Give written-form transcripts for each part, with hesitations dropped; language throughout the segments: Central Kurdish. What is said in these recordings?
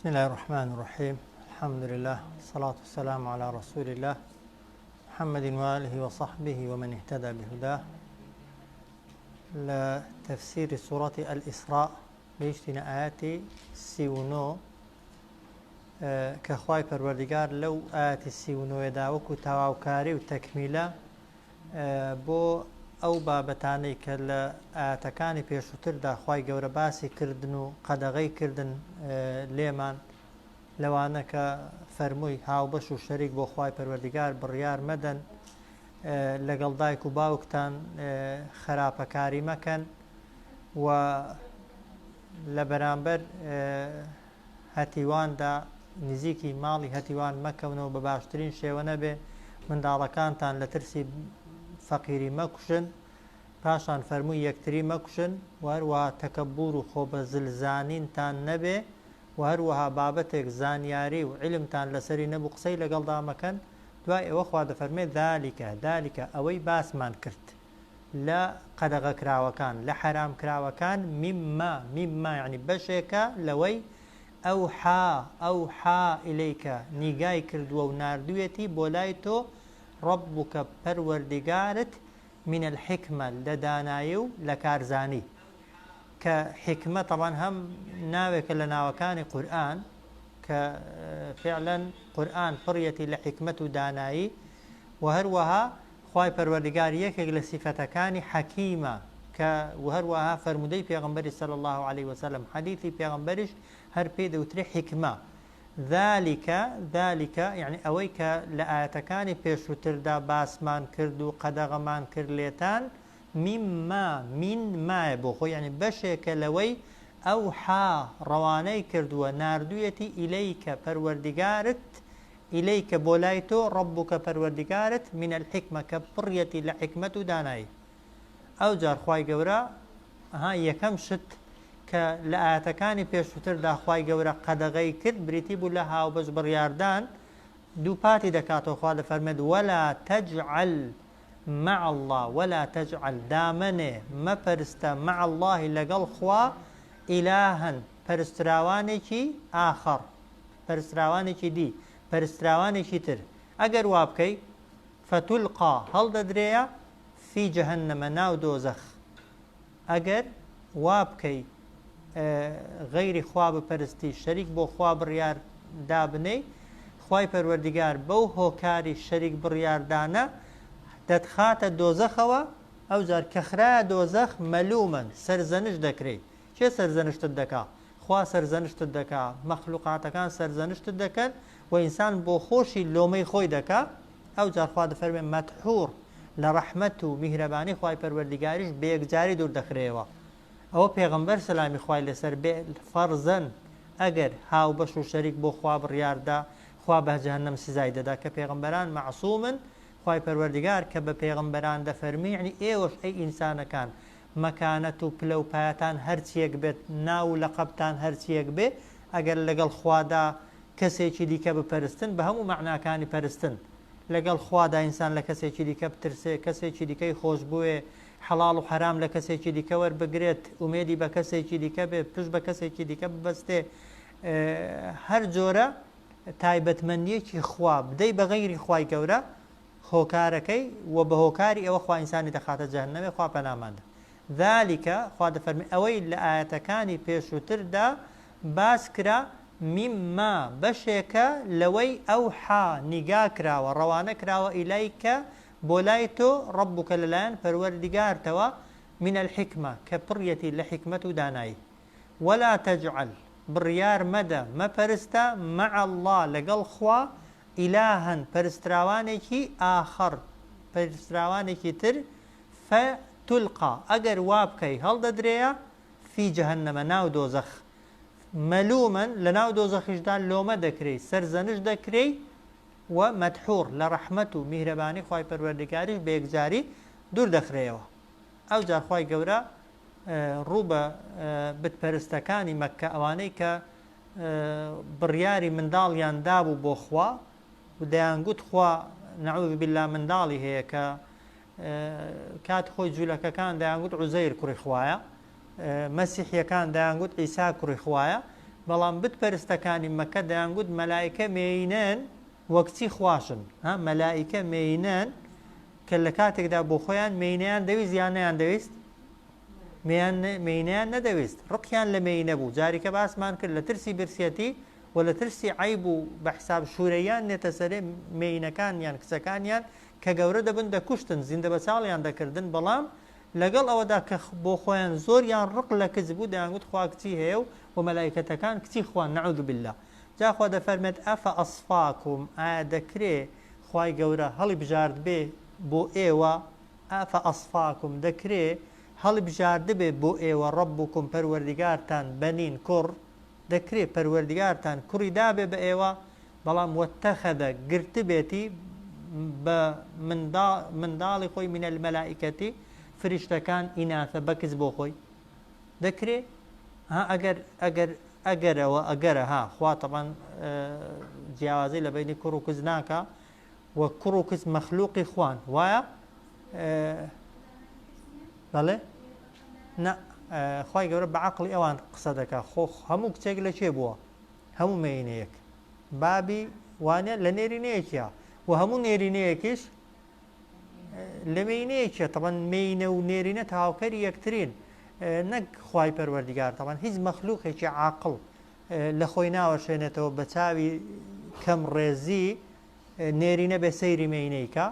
بسم اللە الرحمن الرحیم الحمد لله الصلاة والسلام علی رسول الله محمد وآله وصحبه ومن اهتدى بهداه لە تەفسیری سوڕەتی الئیسراء گەیشتینە ئاەتی 39 کە خوای پەروەردگار لەو ئاەتی 39دا وەکو تەواوکاری و تەکمیلە بۆ ئەو بابەتانەی کە لە ئایەتەکانی پێشووتردا خوای گەورە باسی کردن و قەدەغەی کردن لێمان لەوانە کە فەرمووی هاوبەش و شەریک بۆ خوای پەروەردگار بڕیار مەدەن لەگەڵ دایک و باوکتان خراپەکاری مەکەن و لە بەرامبەر هەتیواندا نزیکی ماڵی هەتیوان مەکەونەوە بە باشترین شێوە نەبێ منداڵەکانتان لە ترسی فەقیری مەکوژن پاشان فەرمووی یەکتری مەکوژن و هەروەها تەکەبور و خۆ بە زل زانینتان نەبێ و هەروەها بابەتێک زانیاری و عیلمتان لەسەری نەبوو قسەی لەگەڵدا مەکەن دوای ئەوە خوا دەفەرمێ ذلک ذلک ئەوەی باسمان کرد لە قەدەغەکراوەکان، لە حەرامکراوەکان، مما، مما یەعنی بەشێکە لەوەی، ئەوحا، ئەوحا الیک، نیگای کردووە و ناردوویەتی بۆ لای تۆ، ربک، پەروەردیگارت، من الحکمە، لە دانایی و لە کارزانی. کە حیکمە تەبعەن هەم ناوێکە لە ناوەکانی قورئان، کە فعلا قورئان پڕیەتی لە حیکمەت و دانایی، وە هەروەها خوای پەروەردگار یەکێک لە سیفەتەکانی حەکیمە کە وە هەروەها فەرموودەی پێغەمبەری صلی اللە علیە وسلم حەدیثی پێغەمبەریش هەر پێی دەوترێ حیکمە ذلک ذلک یعنی ئەوەی کە لە ئایەتەکانی پێشووتردا باسمان کرد و قەدەغەمان کرد لێتان مما من مایە بۆ خۆی یعنی بەشێکە لەوەی ئەوحا ڕەوانەی کردووە ناردوویەتی ئیلەیکە پەروەردگارت الیک بۆ لای تۆ، ربک پەروەردگارت، من الحکمە کە پڕیەتی لە حیکمەت و دانایی. ئەوجار خوای گەورە ها یەکەم شت کە لە ئایەتەکانی پێشووتردا خوای گەورە قەدەغەی کرد بریتی بوو لە هاوبەش بڕیاردان، دووپاتی دەکاتەوە خوا دەفەرمێت، ولا تجعل مع اللە ولا تجعل دامەنێ مەپەرستە مع اللە لەگەڵ خوا الها پەرستراوانێکی آخر پەرستراوانێکی دی، پەرستراوانێکی تر، ئەگەر وا بکەی، فتلقی، هەڵدەدرێیە، فی جهنم، ناو دۆزەخ، ئەگەر وا بکەی، غەیری خوا بپەرستی، شەریک بۆ خوا بڕیار دابنێی، خوای پەروەردگار بەو هۆکاری شەریک بڕیاردانە دەتخاتە دۆزەخەوە، ئەوجار کە خرایە دۆزەخ، مەلوما، سەرزەنشت دەکرێی، کێ سەرزەنشتت دەکا؟ خوا سەرزەنشتت دەکا، مەخلوقاتەکان سەرزەنشتت دەکەن و ئینسان بۆ خۆشی لۆمەی خۆی دەکا، ئەوجار خوا دەفەرمێ مەدحوڕ لە ڕەحمەت و میهرەبانی خوای پەروەردیگاریش بەیەکجاری دوور دەخرێیەوە. ئەوە پێغەمبەر سەلامی خوای لەسەر بێ فەرزەن ئەگەر هاوبەش و شەریک بۆ خوا بڕیار دا خوا بە جەهەنەم سزای دەدا کە پێغەمبەران مەعسومن خوای پەروەردگار کە بە پێغەمبەران دەفەرمی یەعنی ئێوەش ئەی ئینسانەکان مەکانەت و پلە و پایەتان هەرچیەک بێت، ناو و لەقەبتان هەرچیەک بێ، ئەگەر لەگەڵ خوادا کەسێکی دیکە بپەرستن، بە هەموو مەعناکانی پەرستن، لەگەڵ خوادا ئینسان لە کەسێکی دیکە بترسێ، کەسێکی دیکەی خۆش بوێ، حەڵاڵ و حەرام لە کەسێکی دیکە وەربگرێت، ئومێدی بە کەسێکی دیکە بێ، پشت بە کەسێکی دیکە ببەستێ، هەر جۆرە تایبەتمەندیەکی خوا بدەی بە غەیری خوای گەورە، هۆکارەکەی وە بە هۆکاری ئەوە خوا ئینسانی دەخاتە جەهەنەمێ خوا پەنامان دا ذلک خوا دەفەرمێ ئەوەی لە ئایەتەکانی پێشووتردا باس کرا مما بەشێکە لەوەی ئەوحا نیگا کراوە ڕەوانە کراوە الیک بۆ لای تۆ ربک لەلایەن پەروەردیگارتەوە من الحکمە کە پڕیەتی لە حیکمەت و دانایی ولا تجعل بڕیار مەدە مەپەرستە مع اللە لەگەڵ خوا الها پەرستراوانێکی آخر پەرستراوانێکی تر فتلقی ئەگەر وابکەی هەڵدەدرێیە فی جهنم ناو دۆزەخ ملوما لەناو دۆزەخیشدا لۆمە دەکرێی سەرزەنشت دەکرێی و مدحور لە ڕەحمەت و میهرەبانی خوای پەروەردگاریش بەیەکجاری دوور دەخرێیەوە ئەوجار خوای گەورە ڕوو بە بت پەرستەکانی مەککە ئەوانەی کە بڕیاری منداڵیان دابوو بۆ خوا و دەیانگوت خوا نعوذ باللە منداڵی هەیە کە کات خۆی جوولەکەکان دەیانگوت عوزەیر کوڕی خوایە مەسیحیەکان دەیانگوت عیسا کوڕی خوایە. بەڵام بت پەرستەکانی مەککە دەیانگوت مەلائیکە مێینەن و کچی خواشن ها مەلائیکە مێینەن کە لە کاتێکدا بۆ خۆیان مێینەیان دەویست یان نەیان دەویست مێینەیان نەدەویست ڕقیان لە مێینە بوو جاریکە باسمان کرد لە ترسی برسیەتی و لە ترسی عەیب و بە حساب شورەیان نێتە سەرێ مێینەکانیان کچەکانیان کە گەورە دەبن دەکوشتن زیندە بەچاڵیان دەکردن بەڵام لەگەڵ ئەوەدا کە بۆ خۆیان زۆریان ڕق لە کچ بوو دەیانگوت خوا کچی هەیە و و مەلائیکەتەکان کچی خوان نعوذ باللە جا خوا دەفەرمێت افاصفاکم ئایا دەکرێ خوای گەورە هەڵیبژاردبێ بۆ ئێوە افاصفاکم دەکرێ هەڵیبژاردبێ بۆ ئێوە ربکم پەروەردیگارتان بەنین کوڕ دەکرێ پەروەردگارتان کوڕی دابێ بە ئێوە، بەڵام واتخذ گرتبێتی بە منداڵی خۆی من الملائکە فریشتەکان اناثا بە کچ بۆ خۆی؟ دەکرێ؟ ها ئەگەر ئەگەر ئەگەرەوە ئەگەرە ها خوا تەبعەن جیاوازی لە بەینی کوڕ و کچ ناکا و کوڕ و کچ مەخلوقی خوان وایە؟ بەڵێ نا خوای گەورە بە عەقڵی ئەوان قسە دەکا خۆ هەموو کچێک لە کێ بووە هەموو مێینەیەک بابی وانە لە نێرینەیەکە و هەموو نێرینەیەکیش لە مێینەیەکە تەبەن مێینە و نێرینە تاوکەری یەکترین نەک خوای پەروەردیگار تەبەن هیچ مەخلوقێکی عاقڵ لە خۆی ناوەشێنێتەوە بە چاوی کەم ڕێزی نێرینە بێ سەیری مێینەی کا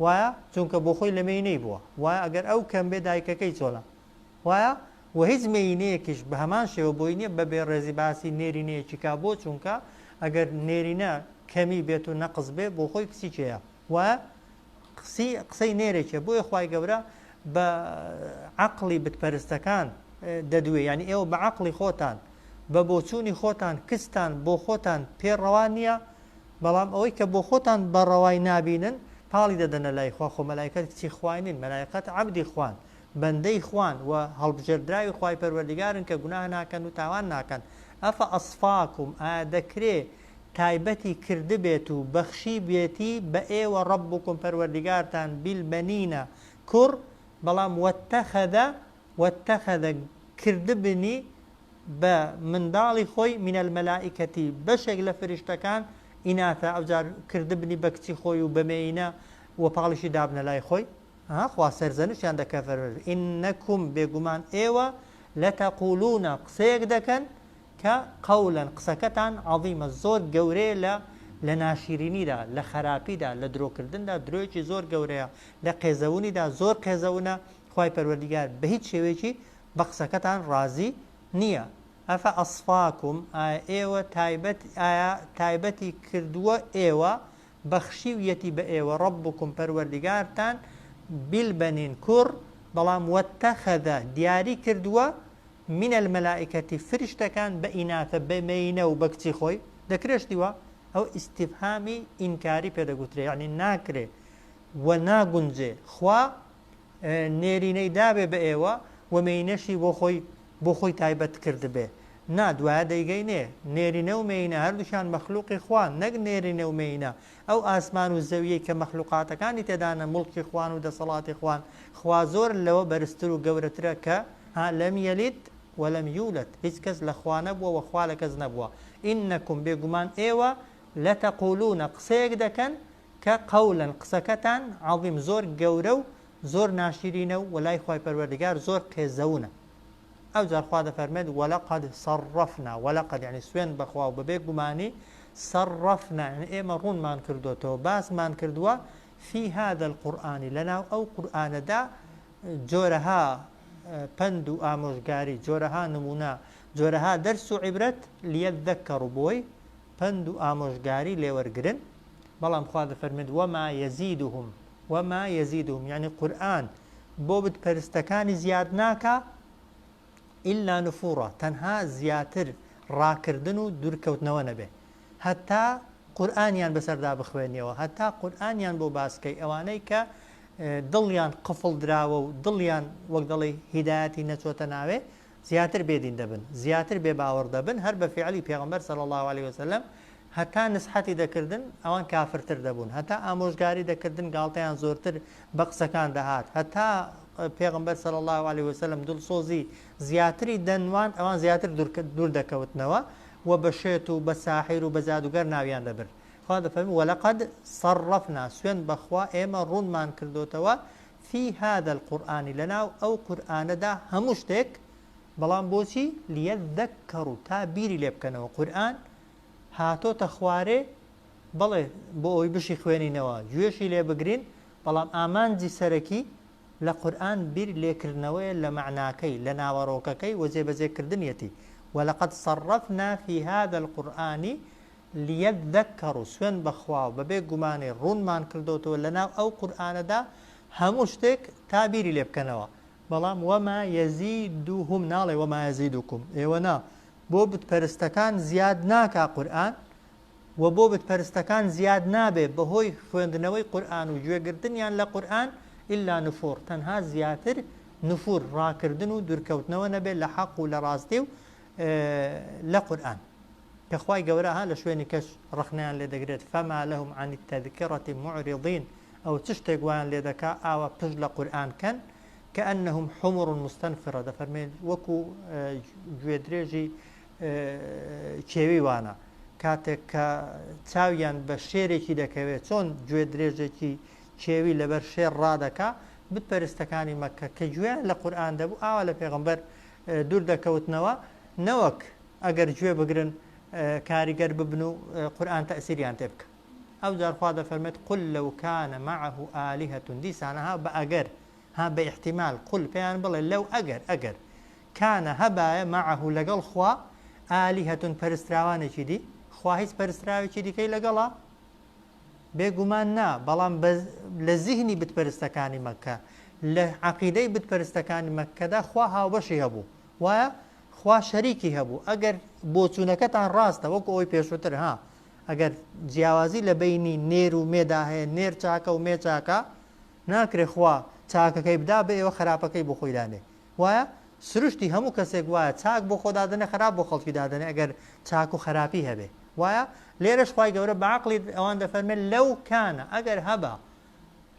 وایە چونکە بۆ خۆی لە مێینەی بووە وایە ئەگەر ئەو کەم بێ دایکەکەی چۆنە وایە وە هیچ مێینەیەکیش بە هەمان شێوە بۆی نیە بە بێ ڕێزی باسی نێرینەیەکی کا بۆ چونکە ئەگەر نێرینە کەمی بێت و نەقس بێ بۆ خۆی کچی کێیە وایە قسی قسەی نێرێکە بۆیە خوای گەورە بە عەقڵی بتپەرستەکان دەدوێ یعنی ئێوە بە عەقڵی خۆتان بە بۆچوونی خۆتان کچتان بۆ خۆتان پێ ڕەوا نییە بەڵام ئەوەی کە بۆ خۆتان بە ڕەوای نابینن پاڵی دەدەنە لای خوا، خۆ مەلایکەت کچی خوای نین، مەلایقەت عەبدی خوان، بەندەی خوان و هەڵبژێردراوی خوای پەروەردگارن کە گوناه ناکەن و تاوان ناکەن، افاصفاکم ئایا دەکرێ تایبەتی کردبێت و بەخشیبێتی بە ئێوە ربکم پەروەردگارتان بالبنین کوڕ، بەڵام واتخذ واتخذ کردبنی بە منداڵی خۆی من الملائکە بەشێک لە فریشتەکان اناثا ئەوجار کردبنی بە کچی خۆی و بە مێینە و پاڵیشی دابنە لای خۆی ها خوا سەرزەنشتیان دەکا فەرمووی انکم بێگومان ئێوە لتقولون قسەیەک دەکەن کە قولا قسەکەتان عظیما زۆر گەورەیە لە لە ناشیرینیدا لە خەراپیدا لە درۆکردندا درۆیەکی زۆر گەورەیە لە قێزەونیدا زۆر قێزەونە خوای پەروەردیگار بە هیچ شێوەیەکی بە قسەکەتان ڕازی نییە. افاصفاکم ئایا ئێوە تایبەت ئایا تایبەتی کردووە ئێوە بەخشیویەتی بە ئێوە ربکم پەروەردگارتان بالبنین کوڕ بەڵام واتخذ دیاری کردووە من الملائکە فریشتەکان بە اناثە بە مێینە و بە کچی خۆی دەکرێ شتی وا ئەو ئیستیفهامی ئینکاری پێ دەگوترێ یەعنی ناکرێ و ناگونجێ خوا نێرینەی دابێ بە ئێوە و مێینەشی بۆ خۆی بۆ خۆی تایبەت کردبێ نا دوایە دەیگەینێ نێرینە و مێینە هەردووکیان مەخلوقی خوان نەک نێرینە و مێینە ئەو ئاسمان و زەویەی کە مەخلوقاتەکانی تێدانە موڵکی خوان و دەسەڵاتی خوان خوا زۆر لەوە بەرزتر و گەورەترە کە ها لم یلد ولم یولد هیچ کەس لە خوا نەبووە وە خوا لە کەس نەبووە انکم بێگومان ئێوە لتقولون قسەیەک دەکەن کە قولا قسەکەتان عظیم زۆر گەورە و زۆر ناشیرینە و لای خوای پەروەردگار زۆر قێزەونە ئەوجار خوا دەفەرمێت ولقد صرفنا ولقد یعنی سوێند بەخوا و بەبێ گومانی صرفنا یعنی ئێمە ڕوونمان کردۆتەوە باسمان کردووە فی هذا القرآن لەناو ئەو قورئانەدا جۆرەها پەند و ئامۆژگاری جۆرەها نمونە جۆرەها دەرس و عیبرەت لیذکروا بۆی پەند و ئامۆژگاری لێوەرگرن بەڵام خوا دەفەرمێت وما یزیدهم وما یزیدهم یعنی قورئان بۆ بت پەرستەکانی زیاد ناکا الا نفورا تەنها زیاتر ڕاکردن و دوورکەوتنەوە نەبێ هەتا قورئانیان بەسەردا بخوێنیەوە هەتا قورئانیان بۆ باسکەی ئەوانەی کە دڵیان قفڵ دراوە و دڵیان وەک دەڵێ هیدایەتی نەچۆتە ناوێ زیاتر بێ دین دەبن زیاتر بێ باوەڕ دەبن هەر بە فیعلی پێغەمبەر صلی اللە علیە وسلم هەتا نسحەتی دەکردن ئەوان کافرتر دەبوون هەتا ئامۆژگاری دەکردن گاڵتەیان زۆرتر بە قسەکان دەهات هەتا پێغەمبەر صلی اللە علیە وسلم دڵسۆزی زیاتری دەنواند ئەوان زیاتر دوور دەکەوتنەوە. و بە شێت و بە ساحیر و بە جادوگەر ناویان دەبرد. خوا دەفەرموێ، ولقد صرفنا، سوێند بە خوا ئێمە ڕوونمان کردۆتەوە، فی هذا القرآن، لەناو ئەو قورئانەدا هەموو شتێک، بەڵام بۆچی؟ لیذکروا، تا بیری لێ بکەنەوە، قورئان هاتۆتە خوارێ بەڵێ بۆ ئەوەی بشیخوێنینەوە، گوێشی لێ بگرین، بەڵام ئامانجی سەرەکی لە قورئان بیر لێکردنەوەیە لە مەعناکەی، لە ناوەڕۆکەکەی و جێبەجێکردنیەتی، ولقد صرفنا فی هذا القرآن لیذکروا، سوێند بە خوا و بەبێ گومانی ڕوونمان کردۆتەوە لەناو ئەو قورئانەدا هەموو شتێک تا بیری لێ بکەنەوە، بەڵام وما یزیدهم ناڵێ وما یزیدکم ئێوە نا، بۆ بتپەرستەکان زیاد ناکا قورئان و بۆ بتپەرستەکان زیاد نابێ بەهۆی خوێندنەوەی قورئان و گوێگرتنیان لە قورئان الا نفور تەنها زیاتر نفور ڕاکردن و دورکەوتنەوە نەبێ لە حەق و لە ڕاستی و لە قورئان کە خوای گەورە ها لە شوێنی کەش ڕەخنەیان لێ دەگرێت فما لهم عن التذکرة معرضین ئەوە چ شتێک وایان لێ دەکا ئاوا پشت لە قورئان کەن کأنهم حمر مستنفرە دەفەرمێ وەکو گوێدرێژی کێوی وانە کاتێک کە چاویان بە شێرێکی دەکەوێت چۆن گوێدرێژێکی کێوی لەبەر شێر ڕادەکا بتپەرستەکانی مەککە کە گوێیان لە قورئان دەبوو ئاوا لە پێغەمبەر دوور دەکەوتنەوە نەوەک ئەگەر گوێ بگرن کاریگەر ببن و قورئان تەئسیریان تێ بکا. ئەوجار خوا دەفەرمێت قل لو کان معه آلهە دیسان ها بە ئەگەر ها بە ئیحتیمال قل پێیان بڵێ لو ئەگەر ئەگەر کان هەبایە معه لەگەڵ خوا آلهە پەرستراوانێکی دی خوا هیچ پەرستراوێکی دیکەی لەگەڵە؟ بێ گومان نا، بەڵام بە لە زیهنی بتپەرستەکانی مەککە، لە عەقیدەی بتپەرستەکانی مەککەدا خوا هاوبەشی هەبوو، وایە؟ خوا شەریکی هەبوو، ئەگەر بۆچوونەکەتان ڕاستە وەکو ئەوەی پێشووتر ها، ئەگەر جیاوازی لە بەینی نێر و مێدا هەیە، نێر چاکە و مێ چاکە، ناکرێ خوا چاکەکەی بدا بە ئێوە خراپەکەی بۆ خۆی دانێ، وایە؟ سروشتی هەموو کەسێک وایە چاک بۆ خۆ دادەنێ خراپ بۆ خەڵکی دادەنێ ئەگەر چاک و خراپی هەبێ وایە؟ لێرەش خوای گەورە بە عەقڵی ئەوان دەفەرمێ لو کان ئەگەر هەبا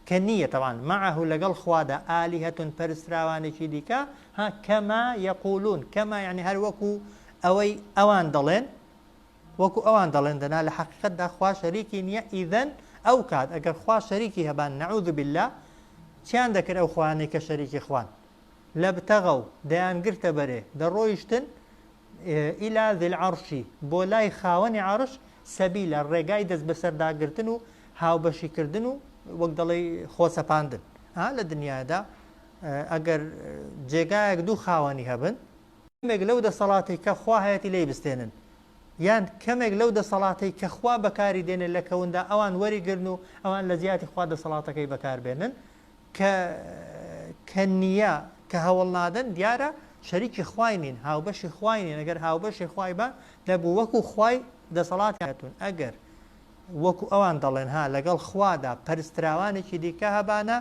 کە نییە تەبعەن معه لەگەڵ خوادا آلهە پەرستراوانێکی دیکە ها کما یقولون کما یعنی هەر وەکو ئەوەی ئەوان دەڵێن وەکو ئەوان دەڵێن دەنا لە حەقیقەتدا خوا شەریکی نییە ئیذەن ئەو کات ئەگەر خوا شەریکی هەبان نعوذ باللە چیان دەکرد ئەو خوانەی کە شەریکی خوان لابتغوا دەیانگرتە بەرێ دەڕۆیشتن الی ذی العرش بۆ لای خاوەنی عەرش سبیلا ڕێگای دەست بەسەرداگرتن و هاوبەشی کردن و وەک دەڵێی خۆسەپاندن ئا لە دنیادا ئەگەر جێگایەک دوو خاوەنی هەبن کەمێک لەو دەسەڵاتەی کە خوا هەیەتی لێی بستێنن یان کەمێک لەو دەسەڵاتەی کە خوا بەکاری دێنێ لە کەوندا ئەوان وەریگرن و ئەوان لە جیاتی خوا دەسەڵاتەکەی بەکار بێنن کە کە نییە کە هەوڵ نادەن دیارە شەریکی خوای نین هاوبەشی خوای نین ئەگەر هاوبەشی خوای بان دەبوو وەکو خوای دەسەڵاتیان هەتون ئەگەر وەکو ئەوان دەڵێن ها لەگەڵ خوادا پەرستراوانێکی دیکە هەبانە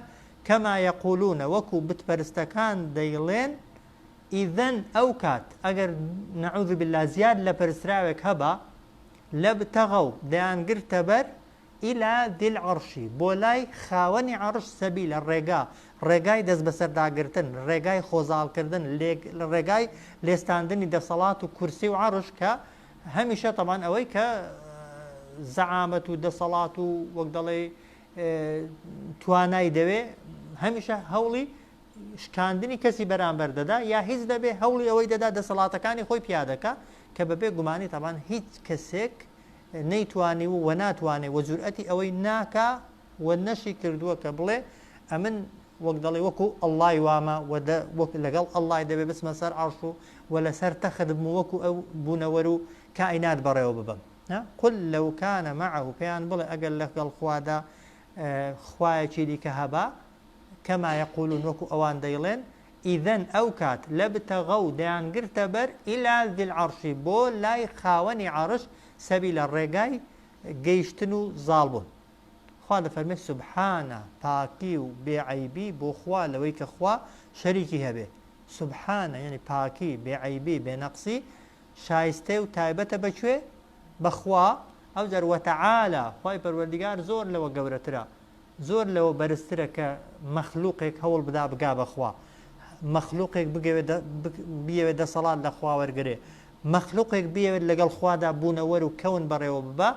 کەما یەقولون وەکو بتپەرستەکان دەیڵێن ئیذن ئەو کات ئەگەر نعوذ باللە زیاد لە پەرستراوێک هەبا لەبتغوا دەیانگرتە بەر الی ذی العرش بۆ لای خاوەنی عەڕش سەبیلە ڕێگا، ڕێگای دەستبەسەرداگرتن، ڕێگای خۆزاڵکردن، ڕێگای لێستاندنی دەسەڵات و کورسی و عەڕش کە هەمیشە تەبعەن ئەوەی کە زەعامەت و دەسەڵات و وەک دەڵێی توانای دەوێ هەمیشە هەوڵی شکاندنی کەسی بەرامبەر دەدا یا هیچ دەبێ هەوڵی ئەوەی دەدا دەسەڵاتەکانی خۆی پیادەکا کە بەبێ گومانی تەبعەن هیچ کەسێک نەیتوانی و ناتوانێ و جورئەتی ئەوەی ناکا و نەشی کردووە کە بڵێ ئەمن وەک دەڵێ وەکو ئەڵڵای وامە و دە وەک لەگەڵ ئەڵڵای دەبێ بچمە سەر عەرش و و لەسەر تەخت بم و وەکو ئەو بوونەوەر و کائینات بەڕێوە ببەم. قل لو کان معه پێیان بڵێ ئەگەر لەگەڵ خوادا خوایەکی دیکە هەبا کما یقولون وەکو ئەوان دەیڵێن ئیذن ئەو کات، لابتغوا دەیانگرتە بەر، الی ذی العرش بۆ لای خاوەنی عەڕش، سبیلا ڕێگای گەیشتن و زاڵ بوون. خوا دەفەرمێ سبحانە پاکی و بێ عەیبی بۆ خوا لەوەی کە خوا شەریکی هەبێ. سبحانە یەنی پاکی، بێ عەیبی، بێ نەقسی شایستەی و تایبەتە بە کوێ؟ بە خوا، ئەوجار وتعالی خوای پەروەردیگار زۆر لەوە گەورەترە. زۆر لەوە بەرزترە کە مەخلوقێک هەوڵ بدا بگا بە خوا، مەخلوقێک بیەوێ دەسەڵات لە خوا وەرگرێ، مەخلوقێک بیەوێت لەگەڵ خوادا بوونەوەر و کەون بەڕێوە ببا،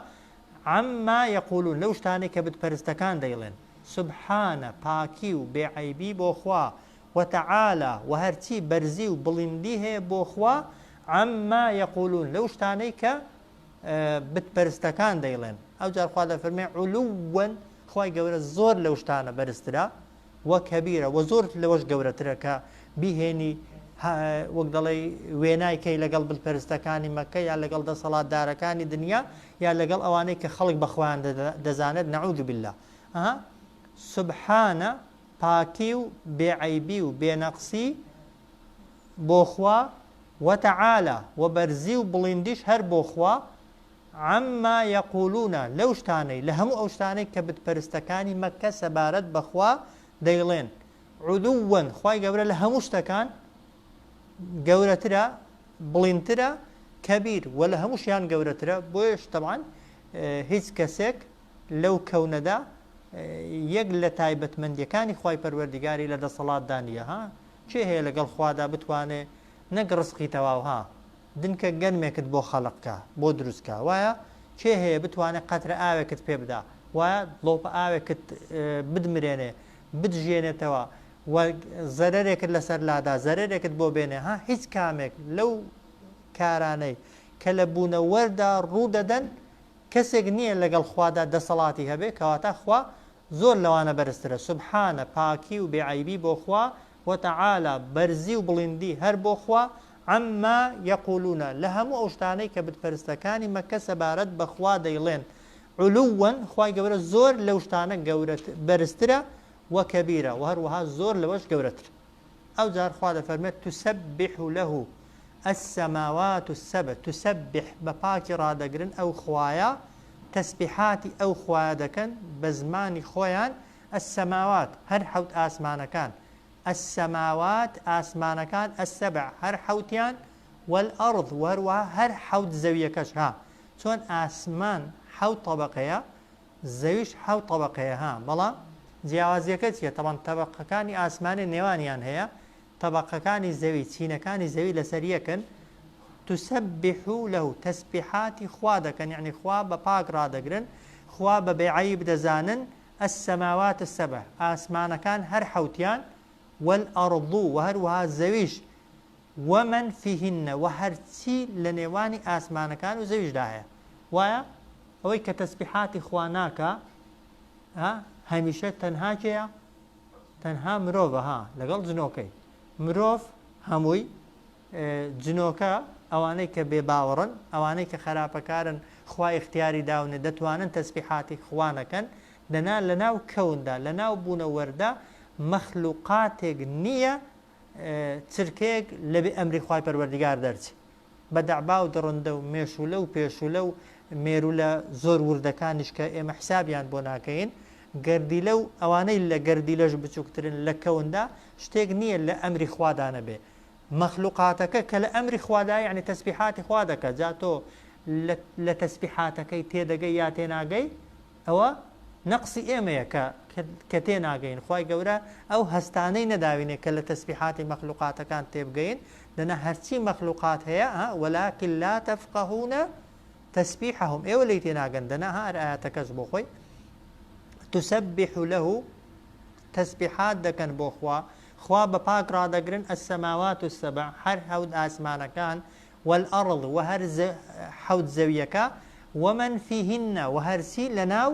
عما یقولون لەو شتانەی کە بتپەرستەکان دەیڵێن، سبحانە پاکی و بێ عەیبی بۆ خوا، وتعالی وە هەرچی بەرزی و بڵیندی هەیە بۆ خوا، عما یقولون لەو شتانەی کە بتپەرستەکان دەیڵێن، ئەوجار خوا دەفەرمێ علوا خوای گەورە زۆر لەو شتانە بەرزترە، وە کەبیرە وە زۆر لەوەش گەورەترە کە بیهێنی وەک دەڵێی وێنای کەی لەگەڵ بتپەرستەکانی مەککە یا لەگەڵ دەسەڵاتدارەکانی دنیا یا لەگەڵ ئەوانەی کە خەڵک بە خۆیان دەزانێت نعوذ باللە ئەها سبحانە پاکی و بێ عەیبی و بێ نەقسی بۆ خوا وتعالی وە بەرزی و بڵیندیش هەر بۆ خوا عما یقولون لەو شتانەی، لە هەموو ئەو شتانەی کە بتپەرستەکانی مەککە سەبارەت بە خوا دەیڵێن، علوا خوای گەورە لە هەموو شتەکان گەورەترە، بڵیندترە، کبیر وە لە هەمووشیان گەورەترە، بۆیەش تەبعەن هیچ کەسێک لەو کەونەدا یەک لە تایبەتمەندیەکانی خوای پەروەردیگاری لە دەسەڵاتدا نیە، ها کێ هەیە لەگەڵ خوادا بتوانێ نەک ڕزقی تەواو ها دنکە گەنمێکت بۆ خەلق کا بۆ دروست کا وایە کێ هەیە بتوانێ قەترە ئاوێکت پێ بدا وایە دڵۆپە ئاوێکت بدمرێنێ بتژیێنێتەوە و زەرەرێکت لەسەر لادا زەرەرێکت بۆ بێنێ ها هیچ کامێک لەو کارانەی کە لە بوونەوەردا ڕوو دەدەن کەسێک نییە لەگەڵ خوادا دەسەڵاتی هەبێ کەواتە خوا زۆر لەوانە بەرزترە سبحانە پاکی و بێ عەیبی بۆ خوا وتعالی بەرزی و بڵیندی هەر بۆ خوا عما یقولون لە هەموو ئەو شتانەی کە بتپەرستەکانی مەککە سەبارەت بە خوا دەیڵێن علوا خوای گەورە زۆر لەو شتانە بەرزترە وکبیرا وهەروەها زۆر لەوەش گەورەترە ئەوجار خوا دەفەرموێت تسبح له السماوات السبع تسبح بە پاکی ڕادەگرن ئەو خوایە تەسبیحاتی ئەو خوایە دەکەن بە زمانی خۆیان السماوات هەر حەوت ئاسمانەکان السماوات ئاسمانەکان السبع هەر حەوتیان والارض وهەروەها هەر حەوت زەویەکەش ها چۆن ئاسمان حەوت تەبەقەیە زەویش حەوت تەبەقەیە ها بەڵام جیاوازیەکە چیە تەبعەن تەبەقەکانی ئاسمانێ نێوانیان هەیە تەبەقەکانی زەوی چینەکانی زەوی لەسەر یەکن تسبح له تەسبیحاتی خوا دەکەن یەعنی خوا بە پاک ڕادەگرن خوا بە بێ عەیب دەزانن السماوات السبع ئاسمانەکان هەر حەوتیان والارض وە هەروەها زەویش ومن فیهن وە هەرچی لە نێوانی ئاسمانەکان و زەویشدا هەیە وایە ئەوەی کە تەسبیحاتی خوا ناکا ها هەمیشە تەنها کێیە تەنها مرۆڤە ها لەگەڵ جنۆکەی مرۆڤ هەمووی جنۆکە ئەوانەی کە بێ باوەڕن ئەوانەی کە خەراپەکارن خوا ئیختیاری داونێ دەتوانن تەسبیحاتی خوا نەکەن دەنا لەناو کەوندا لەناو بوونەوەردا مەخلوقاتێک نییە چرکەیەک لە بێ ئەمری خوای پەروەردگار دەرچێ بە دەعبا و دڕندە و مێشولە و پێشولە و مێرولە زۆر وردەکانیش کە ئێمە حسابیان بۆ ناکەین گەردیلە و ئەوانەی لە گەردیلەش بچووکترن لە کەوندا شتێک نییە لە ئەمری خوادا نەبێ مەخلوقاتەکە کە لە ئەمری خوادایە یەعنی تەسبیحاتی خوا دەکا جا تۆ لە تەسبیحاتەکەی تێدەگەی یا تێناگەی ئەوە نەقسی ئێمەیە کە کە تێناگەین خوای گەورە ئەو هەستانەی نەداوینێ کە لە تەسبیحاتی مەخلوقاتەکان تێبگەین دەنا هەرچی مەخلوقات هەیە ها ولكن لا تفقهون تسبیحهم ئێوە لێی تێناگەن دەنا ها هەر ئایەتەکەش بۆ خۆی تسبح له تەسبیحات دەکەن بۆ خوا، خوا بە پاک ڕادەگرن، السماوات السبع، هەر حەوت ئاسمانەکان، والارض، وە هەر حەوت زەویەکە، ومن فیهن، وە هەرچی لەناو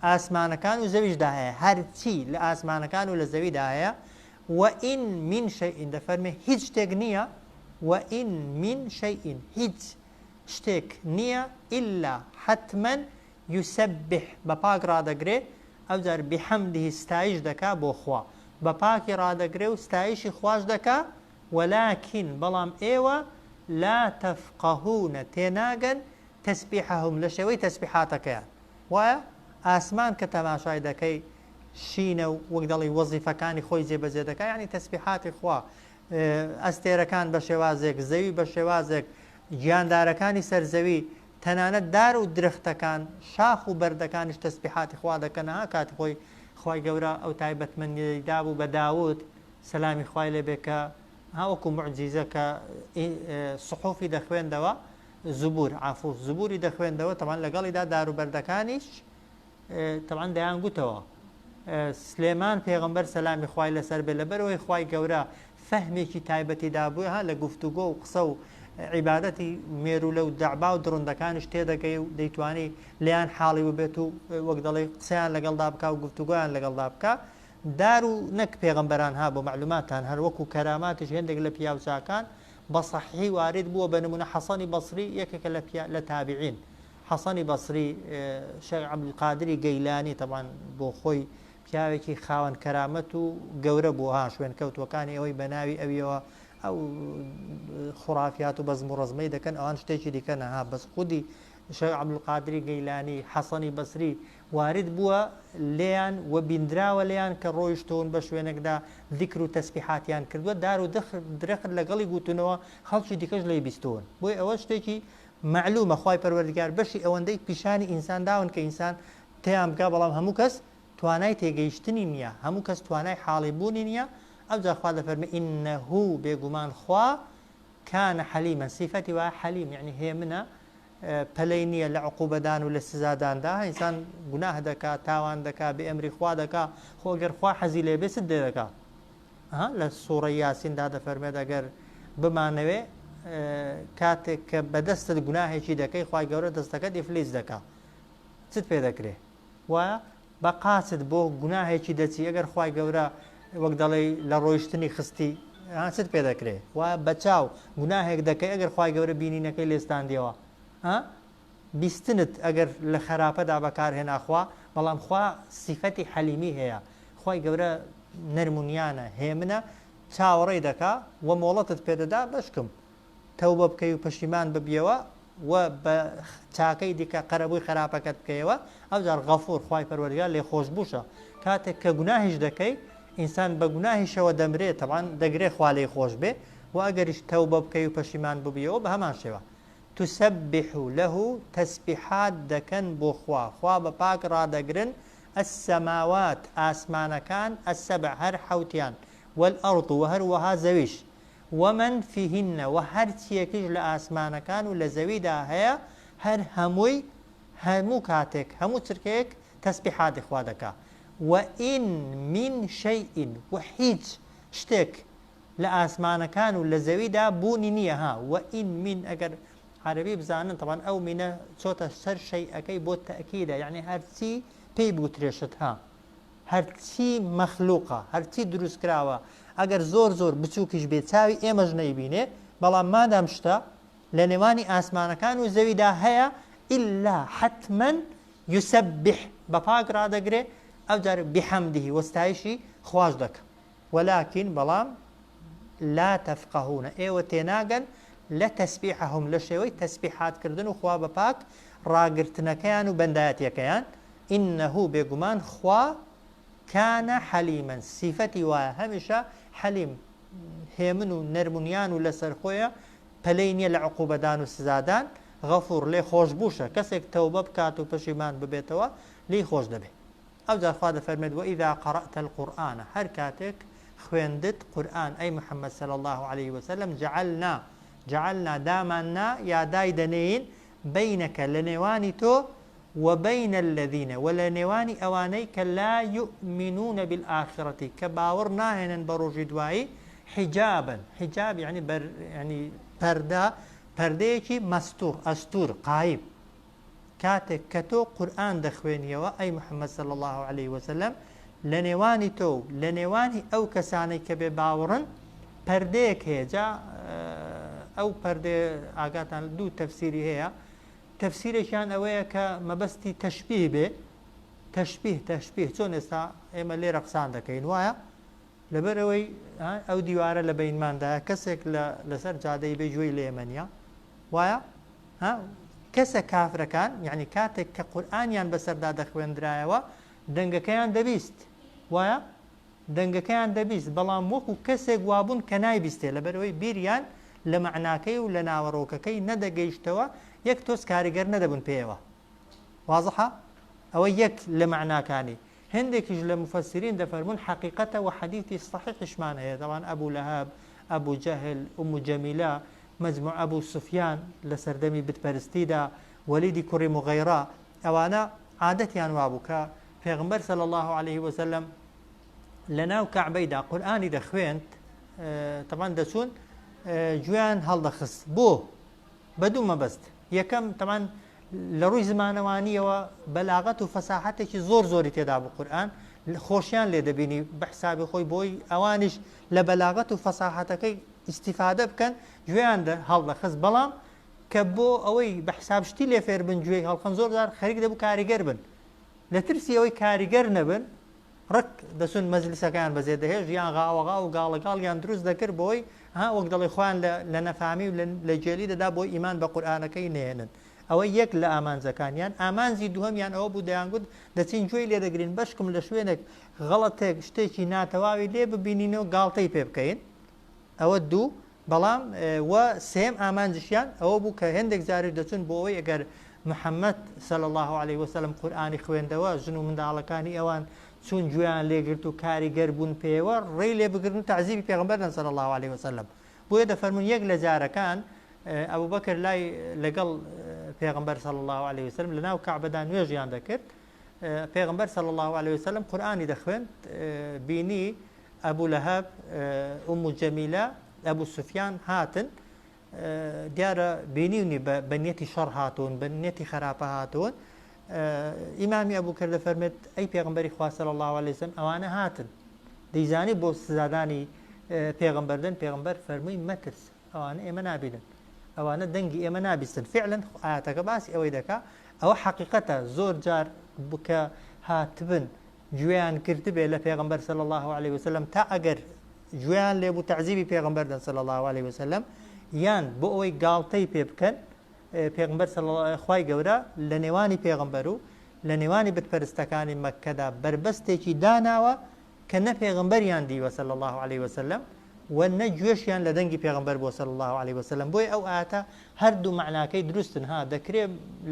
ئاسمانەکان و زەویشدا هەیە، هەرچی لە ئاسمانەکان و لە زەویدا هەیە، وان من شیء، دەفەرمێ هیچ شتێک نییە، وان من شیء، هیچ شتێک نییە، الا حتما یسبح بە پاک ڕادەگرێ ئەوجار بحمده ستایش دەکا بۆ خوا بە پاکی ڕادەگرێ و ستایشی خواش دەکا ولکن بەڵام ئێوە لا تفقهون تێناگەن تسبیحهم لە شێوەی تەسبیحاتەکەیان وایە ئاسمان کە تەماشای دەکەی شینە و وەک دەڵێی وەزیفەکانی خۆی جێبەجێ دەکا یانی تەسبیحاتی خوا ئەستێرەکان بە شێوازێک زەوی بە شێوازێک گیاندارەکانی سەر زەوی تەنانەت دار و درەختەکان، شاخ و بەردەکانیش تەسبیحاتی خوا دەکەن، ها کاتی خۆی خوای گەورە ئەو تایبەتمەندیەی دابوو بە داود سەلامی خوای لێ بێ کە ها وەکو موعجیزە کە سحوفی دەخوێندەوە زبور عەفو زبوری دەخوێندەوە تەبعەن لەگەڵیدا داروبەردەکانیش تەبعەن دەیان گوتەوە سلێمان پێغەمبەر سەلامی خوای لەسەر بێ لەبەرئەوەی خوای گەورە فەهمێکی تایبەتی دابووی ها لە گفتوگۆ و قسە و عیبادەتی مێروولە و دەعبا و دڕندەکانیش تێدەگەی و دەیتوانی لێیان حاڵی ببێت و وەک دەڵێ قسەیان لەگەڵدا بکا و گفتوگۆیان لەگەڵدا بکا دار و نەک پێغەمبەران ها بۆ مەعلوماتتان هەر وەکو کەراماتیش هێندێک لە پیاوچاکان بە سەحیحی وارد بووە بە نمونە حەسەنی بەسری یەکێکە لە پیا لە تابعین حەسەنی بەسری شێخ عەبدولقادری گەیلانی تەبعەن بۆ خۆی پیاوێکی خاوەن کەرامەت و گەورە بوو ها شوێنکەوتووەکانی ئەوەی بە ناوی ئەویەوە ئەو خورافیات و بەزم و ڕەزمەی دەکەن ئەوان شتێکی دیکە نەها بەس خودی شێخ عەبدولقادری گەیلانی حەسەنی بەسری وارد بووە لێیان و بیندراوە لێیان کە ڕۆیشتوون بە شوێنێکدا زیکر و تەسبیحاتیان کردووە دار و درەخت لەگەڵی گوتوونەوە خەڵکی دیکەش لێی بیستوون بۆیە ئەوە شتێکی مەعلومە خوای پەروەردگار بەشی ئەوەندەی پیشانی ئینسان داون کە ئینسان تێیان بگا بەڵام هەموو کەس توانای تێگەیشتنی نییە هەموو کەس توانای حاڵی بوونی نییە ئەوجا خوا دەفەرمێ انه بێگومان خوا کان حلیما سیفەتی وایە حلیم یعنی هێمنە پەلەی نییە لە عقوبەدان و لە سزاداندا ئینسان گوناه دەکا تاوان دەکا بێ ئەمری خوا دەکا خۆ گەر خوا حەزی لێ بێ چت لێ دەکا لە سوڕەی یاسیندا دەفەرمێت ئەگەر بمانەوێ کاتێک کە بەدەستت گوناهێکی دەکەی خوای گەورە دەستەکەت ئیفلیج دەکا چت پێ دەکرێ وایە بە قاچت بۆ گوناهێکی دەچی ئەگەر خوای گەورە وەک دەڵێی لە ڕۆیشتنی خستی ها چت پێ دەکرێ وایە بە چاو گوناهێک دەکەی ئەگەر خوای گەورە بینینەکەی لێستاندیەوە ها بیستنت ئەگەر لە خەراپەدا بەکار هێنا خوا بەڵام خوا سیفەتی حەلیمی هەیە خوای گەورە نەرم و نیانە هێمنە چاوەڕێی دەکا و مۆڵەتت پێدەدا بەشکم تەوبە بکەی و پەشیمان ببیەوە و بە چاکەی دیکە قەرەبووی خراپەکەت بکەیەوە ئەوجار غەفور خوای پەروەردگار لێخۆشبووشە کاتێک کە گوناهیش دەکەی ئینسان بە گوناهیشەوە دەمرێ تەبعەن دەگرێ خوا لێی خۆش بێ و ئەگەریش تەوبە بکەی و پەشیمان ببیەوە بە هەمان شێوە تسبح له تەسبیحات دەکەن بۆ خوا، خوا بە پاک ڕادەگرن، السماوات ئاسمانەکان، السبع هەر حەوتیان، والارض وە هەروەها زەویش، ومن فیهن وە هەرچیەکیش لە ئاسمانەکان و لە زەویدا هەیە هەر هەمووی هەموو کاتێک هەموو چرکەیەک تەسبیحاتی خوا دەکا، وان من شیء وە هیچ شتێک لە ئاسمانەکان و لە زەویدا بوونی نییە ها وان من ئەگەر عەرەبی بزانن تەبعەن ئەو مینە چۆتە سەر شەیئەکەی بۆ تەئکیدە یەعنی هەرچی پێی بوترێ شت ها هەرچی مەخلوقە هەرچی دروست کراوە ئەگەر زۆر زۆر بچووکیش بێ چاوی ئێمەش نەیبینێ بەڵام مادام شتە لە نێوانی ئاسمانەکان و زەویدا هەیە ئیلا حتما یسبح بە پاک ڕادەگرێ ئەوجار بحمده وەستایشی خواش دەکا ولکن بەڵام لا تفقهون ئێوە تێناگەن لە تسبیحهم لە شێوەی تەسبیحات کردن و خوا بە پاک ڕاگرتنەکەیان و بەندایەتیەکەیان، انه بێگومان خوا کان حلیما سیفەتی وایە هەمیشە حلیم هێمن و نەرمونیان و لەسەرخۆیە پەلەی نیە لە عقوبەدان و سزادان، غفور لێخۆشبووشە کەسێک تەوبە بکات و پەشیمان ببێتەوە لێی خۆش دەبێ. ئەوجار خوا دەفەرمێت، وإذا قرأت القرآن، هەر کاتێک خوێندت قورئان ئەی محمد صلی اللە علیه وسلم، جعلنا، جعلنا دامان نا یا دای دەنێین، بینک لە نێوانی تۆ، وبین الذین وە لە نێوانی ئەوانەی کە لا یؤمنون بالآخرە کە باوەڕ ناهێنن بە ڕۆژی دوایی، حجابا، حجاب یەعنی بەر یەعنی پەردە، پەردەیەکی مەستور، ئەستور، قایم. کاتێک کە تۆ قورئان دەخوێنیەوە ئەی محمد صلی اللە علیه وسلم لە نێوانی تۆ و لە نێوانی ئەو کەسانەی کە بێ باوەڕن پەردەیەک هەیە جا ئەو پەردەیە ئاگاتان دوو تەفسیری هەیە تەفسیرێکیان ئەوەیە کە مەبەستی تەشبیه بێ تەشبیه تەشبیه چۆن ئێستا ئێمە لێرە قسان دەکەین وایە لەبەرئەوەی ئەو دیوارە لە بەینماندایە کەسێک لە لەسەر جادەی بێ گوێی لە ئێمە نییە وایە ها کەسە کافرەکان یعنی کاتێک کە قورئانیان بەسەردا دەخوێندرایەوە دەنگەکەیان دەبیست وایە دەنگەکەیان دەبیست بەڵام وەکو کەسێک وابوون کە نایبیستێ لەبەرئەوەی بیریان لە مەعناکەی و لە ناوەڕۆکەکەی نەدەگەیشتەوە یەک تۆز کاریگەر نەدەبوون پێیەوە وازحە؟ ئەوە یەک لە مەعناکانی. هێندێکیش لە موفەسیرین دەفەرموون حەقیقەتە وە حەدیثی سەحیحیشمان هەیە دەڵێن ئەبو لەهەب، ئەبو جەهل، ئوم جەمیلە، مەجموع ئەبو سوفیان لە سەردەمی بتپەرستیدا، وەلیدی کوڕی موغەیڕە، ئەوانە عادەتیان وابوو کە پێغەمبەر صلی اللە علیه وسلم لەناو کەعبەیدا قورئانی دەخوێند، تەبعەن دەچوون گوێیان هەڵدەخست بۆ بە دوو مەبەست، یەکەم تەبعەن لە ڕووی زمانەوانیەوە بەلاغەت و فەساحەتێکی زۆر زۆری تێدا بوو قورئان خۆشیان لێ دەبینی بە حسابی خۆی بۆی ئەوانیش لە بەلاغەت و فەساحەتەکەی ئیستیفادە بکەن گوێیان هەڵدەخست بەڵام کە بۆ ئەوەی بە حساب شتی لێ فێر بن گوێی هەڵخەن زۆر جار خەریک دەبوو کاریگەر بن لە ترسی ئەوەی کاریگەر نەبن ڕک دەچوون مەجلیسەکەیان بەجێ دەهێشت یان غاوەغاو و گاڵەگاڵیان دروست دەکرد بۆی ها وەک دەڵێ خۆیان لە نەفامی و لە گێلی دەدا بۆی ئیمان بە قورئانەکەی نەهێنن ئەوە یەک لە ئامانجەکانیان ئامانجی دووهەمیان ئەوە بوو دەیانگوت دەچین گوێی لێ دەگرین بەشکم لە شوێنێک غەڵەتێک شتێکی ناتەواوی لێ ببینین و گاڵتەی پێ بکەین ئەوە دوو بەڵام و سێیەم ئامانجیشیان ئەوە بوو کە هێندێک جاریش دەچوون بۆ ئەوەی ئەگەر محەممەد صلی اللە علیه وسلم قورئانی خوێندەوە ژن و منداڵەکانی ئەوان چوون گوێیان لێگرت و کاریگەر بوون پێیەوە ڕێی لێ بگرن و تەعزیبی پێغەمبەر دەن صلی اللە علیه وسلم بۆیە دەفەرموون یەک لە جارەکان ئەبوبەکر لای لەگەڵ پێغەمبەر صلی اللە علیه وسلم لەناو کەعبەدا نوێژیان دەکرد پێغەمبەر صلی اللە علیه وسلم قورئانی دەخوێند بینی ئەبو لەهەب، ئوم جەمیلە، ئەبو سوفیان هاتن، دیارە بینیونی بە نیەتی شەڕ هاتوون، بە نیەتی خەراپە هاتوون. ئیمامی ئەبو کەر دەفەرمێت ئەی پێغەمبەری خوا صلی اللە علیه وسلم ئەوانە هاتن. دەیزانی بۆ سزادانی پێغەمبەر دەن، پێغەمبەر فەرمووی مەترس ئەوانە ئێمە نابینن، ئەوانە دەنگی ئێمە نابیستن. فعلا ئایەتەکە باسی ئەوەی دەکا، ئەوە حەقیقەتە زۆر جار کە هاتبن گوێیان گرتبێ لە پێغەمبەر صلی اللە علیە وسلم تا ئەگەر گوێیان لێ بوو تەعزیبی پێغەمبەر دەن صلی اللە علیە وسلم یان بۆ ئەوەی گاڵتەی پێ بکەن پێغەمبەر صلی اللە خوای گەورە لە نێوانی پێغەمبەر و لە نێوانی بتپەرستەکانی مەککەدا بەربەستێکی داناوە کە نە پێغەمبەریان دیوە صلی اللە علیه وسلم و نە گوێشیان لە دەنگی پێغەمبەر بووە صلی اللە علیه وسلم بۆیە ئەو ئایەتە هەردوو مەعناکەی دروستن ها دەکرێ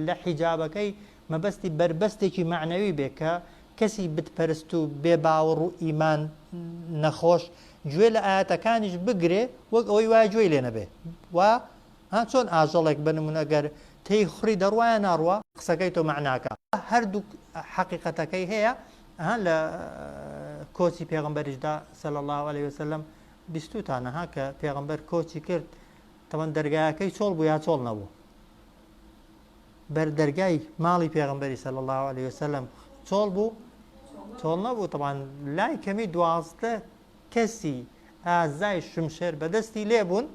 لە حیجابەکەی مەبەستی بەربەستێکی مەعنەوی بێ کە کەسی بت پەرست و بێ باوەڕ و ئیمان نەخۆش گوێ لە ئایەتەکانیش بگرێ وەک ئەوەی وایە گوێی لێ نەبێ وا ها چۆن ئاژەڵێک بە نمونە گەر تێی خوڕی دەڕوا یا ناڕوا قسەکەی تۆ مەعناکە هەردووک حەقیقەتەکەی هەیە ها لە کۆچی پێغەمبەریشدا صلی الله علیه وسلم بیستوتانە ها کە پێغەمبەر کۆچی کرد تەوەن دەرگایەکەی چۆڵ بوو یا چۆڵ نەبوو بەردەرگای ماڵی پێغەمبەری صلی اللە علیە وسلم چۆڵ بوو؟ چۆڵ نەبوو تەبعەن لای کەمی 12 کەسی ئازای شمشێر بەدەستی لێ بوون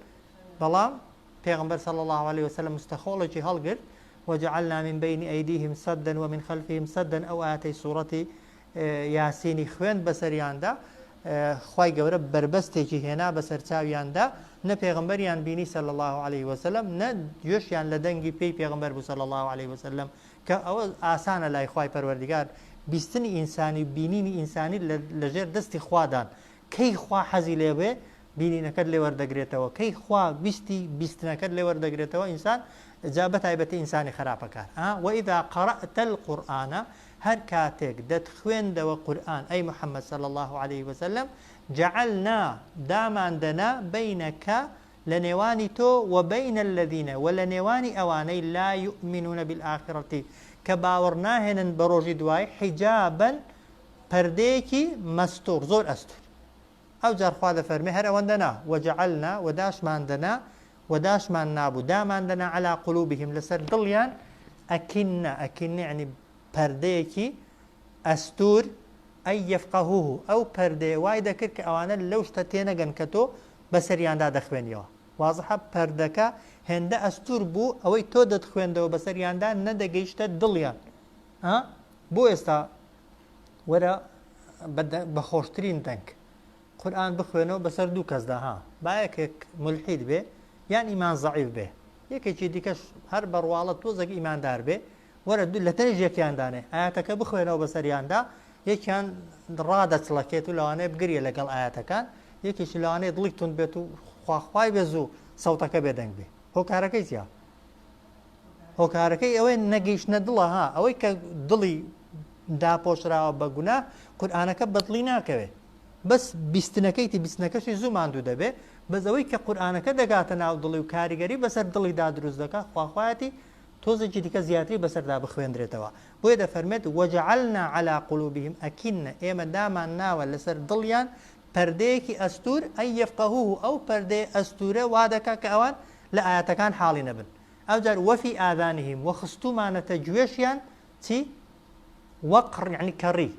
بەڵام پێغەمبەر صلی الله علیه وسلم مستەخۆڵێکی هەڵگرت وجعلنا من بین ایدیهم سدا ومن خلفهم سدا ئەو ئاەتەی سوڕەتی یاسینی خوێند بەسەریاندا، خوای گەورە بەربەستێکی هێنا بەسەر چاویاندا، نە پێغەمبەریان بینی صلی اللە علیه وسلم، نە گوێشیان لە دەنگی پێی پێغەمبەر بوو صلی اللە علیه وسلم، کە ئەوە ئاسانە لای خوای پەروەردگار، بیستنی ئینسانی و بینینی ئینسانی لەژێر دەستی خوادان، کەی خوا حەزی لێ بێ بینینەکەت لێ وەردەگرێتەوە، کەی خوا ویستی بیستنەکەت لێ وەردەگرێتەوە، ئینسان جا بەتایبەتی ئینسانی خراپەکار، وإذا قرأت القرآن هەر کاتێک دەتخوێندەوە قورئان ئەی محمد صلی اللە علیه وسلم، جعلنا دامان دەنا بینک لە نێوانی تۆ وبین الذین وە لە نێوانی ئەوانەی لا یومنون بالآخرە کە باوەڕ ناهێنن بە ڕۆژی دوایی حجابا پەردەیەکی مستور زۆر ئەستور. ئەوجار خوا دەفەرمێ هەر ئەوەندە نا، وجعلنا وە داشمان دەنا وە داشمان نابوو دامان دەنا علی قلوبهم لەسەر دڵیان اکنە اکنە یەعنی پەردەیەکی ئەستوور ان یفقهوه ئەو پەردەیە وای دەکرد کە ئەوانە لەو شتە تێنەگەن کە تۆ بەسەریاندا دەخوێنیەوە وازحە پەردەکە هێندە ئەستوور بوو ئەوەی تۆ دەتخوێندەوە بەسەریاندا نەدەگەیشتە دڵیان ها بۆ ئێستا وەرە بە خۆشترین دەنگ قورئان بخوێنەوە بەسەر دوو کەسدا ها با یەکێک مولحید بێ یان ئیمان زەعیف بێ یەکێکی دیکەش هەر بە ڕواڵەت تۆزێک ئیماندار بێ وەرە لە تەنیش یەکیان دانێ ئاەتەکە بخوێنەوە بەسەریاندا یەکیان ڕادەچڵەکێت و لەوانەیە بگریە لەگەڵ ئاەتەکان یەکێکی لەوانەیە دڵی توند بێت و خواخوای بێ زوو سەوتەکە بێدەنگ بێ هۆکارەکەی چیە هۆکارەکەی ئەوەیە نەگەیشتنە دڵە ها ئەوەی کە دڵی داپۆشراوە بە گوناه قورئانەکە بەدڵی ناکەوێ. بەس بیستنەکەیتی بیستنەکەشی زوو ماندوو دەبێ بەس ئەوەی کە قورئانەکە دەگاتە ناو دڵی و کاریگەری بەسەر دڵیدا دروست دەکا خواخوایەتی تۆزێکی دیکە زیاتری بەسەردا بخوێندرێتەوە بۆیە دەفەرمێت وجعلنا علی قلوبهم اکنە ئێمە دامان ناوە لەسەر دڵیان پەردەیەکی ئەستوور ان یفقهوه ئەو پەردەیە ئەستوورە وا دەکا کە ئەوان لە ئایەتەکان حاڵی نەبن ئەوجار وفی آذانهم وە خستوومانەتە گوێشیان چی وقر یعنی کەڕی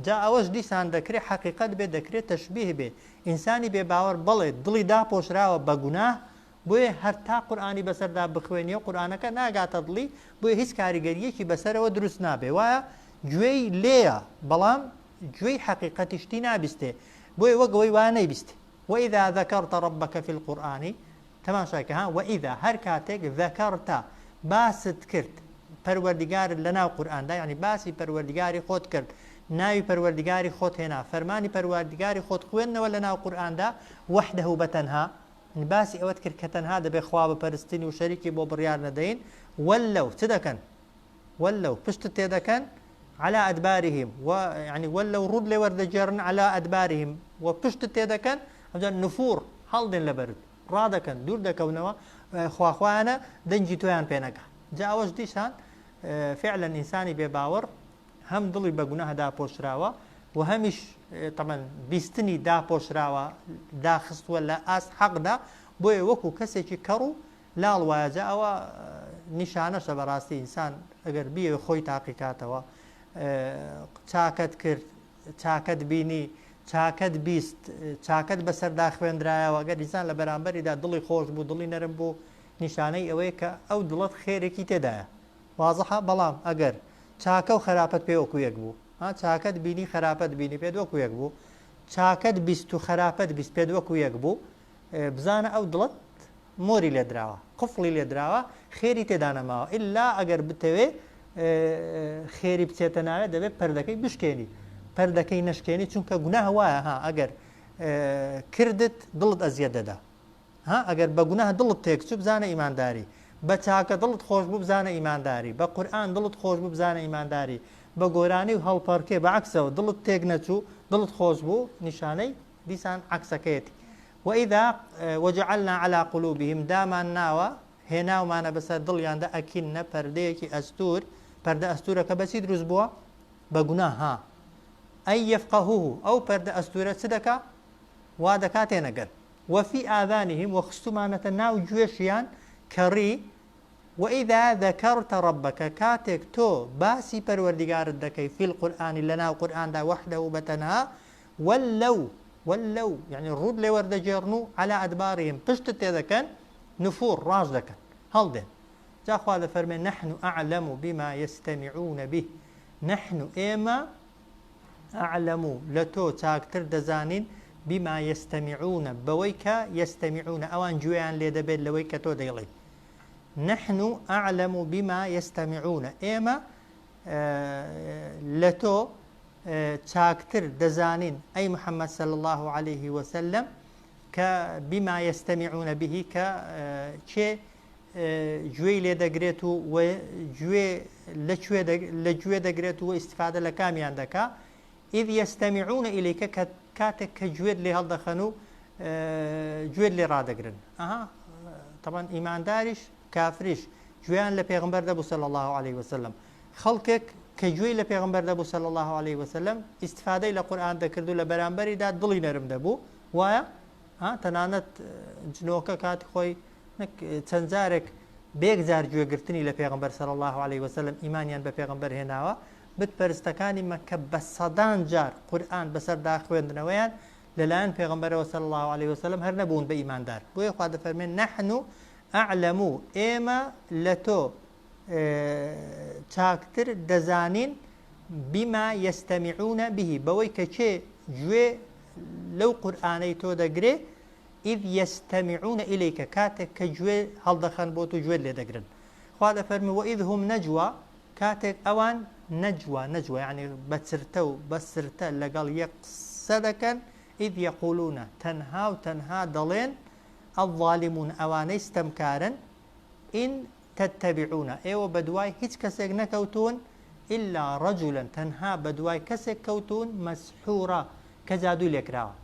جا ئەوەش دیسان دەکرێ حەقیقەت بێ دەکرێ تەشبیه بێ ئینسانی بێ باوەڕ بەڵێ دڵی داپۆشراوە بە گوناه بۆیە هەر تا قورئانی بەسەردا بخوێنیەوە قورئانەکە ناگاتە دڵی بۆیە هیچ کاریگەریەکی بەسەرەوە دروست نابێ وایە گوێی لێیە بەڵام گوێی حەقیقەتی شتی نابیستێ بۆیە وەک ئەوەی وا نەیبیستێ وإذا ذكرت ربك في القرآن تەماشای کە ها وإذا هەر کاتێک ذکرت باست کرد پەروەردیگارت لەناو قورئاندا یعنی باسی پەروەردیگاری خۆت کرد ناوی پەروەردیگاری خۆت هێنا فەرمانی پەروەردیگاری خۆت خوێندنەوە لەناو قورئاندا وحده بەتەنها یعنی باسی ئەوەت کرد کە تەنها دەبێ خوا بپەرستین و شەریکی بۆ بڕیار نەدەین ولوا چ دەکەن ولوا پشتت تێدەکەن علی ادبارهم و یعنی ولوا ڕووت لێ وەردەگێڕن علی ادبارهم و پشتت تێدەکەن ئەوجا نفور هەڵدێن لەبەرت ڕادەکەن دوور دەکەونەوە خواخوایانە دەنگی تۆیان پێ نەگا جا ئەوەش دیسان فعلا ئینسانی بێ باوەڕ هەم دڵی بە گوناه داپۆشراوە و هەمیش تەمەن بیستنی داپۆشراوە داخستووە لە ئاست حەقدا بۆیە وەکو کەسێکی کەڕ و لاڵ وایە جا ئەوە نیشانەشە بەڕاستی ئینسان ئەگەر بیەوێ خۆی تاقیکاتەوە چاکەت کرد چاکەت بینی چاکەت بیست چاکەت بەسەردا خوێندرایەوە گەر ئینسان لە بەرامبەریدا دڵی خۆش بوو دڵی نەرم بوو نیشانەی ئەوەیە کە ئەو دڵت خێرێکی تێدایە وازحە بەڵام ئەگەر چاکە و خراپەت پێ وەکو یەک بوو ها چاکەت بینی خراپەت بینی پێت وەکو یەک بوو چاکەت بیست و خراپەت بیست پێت وەکو یەک بوو بزانە ئەو دڵت مۆری لێدراوە قفڵی لێدراوە خێری تێدا نەماوە ئیلا ئەگەر بتەوێ خێری بچێتە ناوێ دەبێت پەردەکەی بشکێنی پەردەکەی نەشکێنی چونکە گوناه وایە ها ئەگەر کردت دڵت ئەزیەت دەدا ها ئەگەر بە گوناه دڵت تێکچوو بزانە ئیمانداری بە چاکە دڵت خۆش بوو بزانە ئیمانداری بە قورئان دڵت خۆش بوو بزانە ئیمانداری بە گۆرانی و هەڵپەڕکێ بە عەکسەوە دڵت تێک نەچوو دڵت خۆش بوو نیشانەی دیسان عەکسەکەیەتی وإذا وجعلنا علی قلوبهم دامان ناوە هێناومانە بەسەر دڵیاندا ئەکینە پەردەیەکی ئەستوور پەردە ئەستوورەکە بەچی دروست بووە بە گوناه ها ئەی یفقهوه ئەو پەردە ئەستوورە چ دەکا وا دەکا تێنەگەن وفی آذانهم وە خستومانەتە ناو گوێشیان کەڕی وإذا ذکرت ربک کاتێک تۆ باسی پەروەردیگارت دەکەی فی القرآن لەناو قورئاندا وحده بەتەنها ولوا ولوا یەعنی ڕووت لێ وەردەگێڕن و علی ادبارهم پشتت تێدەکەن نفور ڕاست دەکەن هەڵدێن جا خوا دەفەرمێ نحن اعلم بما یستمعون به نحن ئێمە اعلم لە تۆ چاکتر دەزانین بما یستمعون بەوەی کە یستمعون ئەوان گوێیان لێ دەبێت لەوەی کە تۆ دەیڵێی نحن اعلم بما یستمعون ئێمە لە تۆ چاکتر دەزانین ئەی محمد صلی اللە علیه وسلم کە بما یستمعون به کە کێ گوێی لێ دەگرێت و گوێ لە گوێ دەگرێت و ئیستفادە لە کامیان دەکا اذ یستمعون الیک کە کاتێک کە گوێت لێ هەڵدەخەن و گوێت لێ ڕادەگرن ئەها طبعا ئیمانداریش کافریش گوێیان لە پێغمبەر دەبوو صلی الله علیه وسلم خەڵکێک کە گوێی لە پێغمبەر دەبوو صلی الله علیه وسلم ئیستفادەی لە قورئان دەکرد و لە بەرامبەریدا دڵی نەرم دەبوو وایە ها تەنانەت جنۆکە کاتی خۆی چەند جارێک بێک جار گوێگرتنی لە پێغمبەر صلی الله علیه وسلم ئیمانیان بە پێغمبەر هێناوە بت پەرستەکانی مەککە بە سەدان جار قورئان بەسەردا خوێندنەوەیان لەلایەن پێغەمبەرەوە صلی اللە علیە وسلم هەر نەبوون بە ئیماندار بۆیە خوا دەفەرمێ نحن اعلم ئێمە لە تۆ چاکتر دەزانین بما یستمعون به بەوەی کە کێ گوێ لەو قورئانەی تۆ دەگرێ اذ یستمعون الیک کاتێک کە گوێ هەڵدەخەن بۆ تۆ گوێت لێ دەگرن خوا دەفەرمێ واذ هم نجوی کاتێک ئەوان نەجوا، نەجوا یەعنی بە چرتە و بە سرتە لەگەڵ یەک قسە دەکەن، اذ یقولون تەنها و تەنها دەڵێن، الظالمون ئەوانەی ستەمکارن، ان تتبعون ئێوە بەدوای هیچ کەسێک نەکەوتوون، الا رجلا تەنها بەدوای کەسێک کەوتوون، مسحورا. کە جادووی لێکراوە.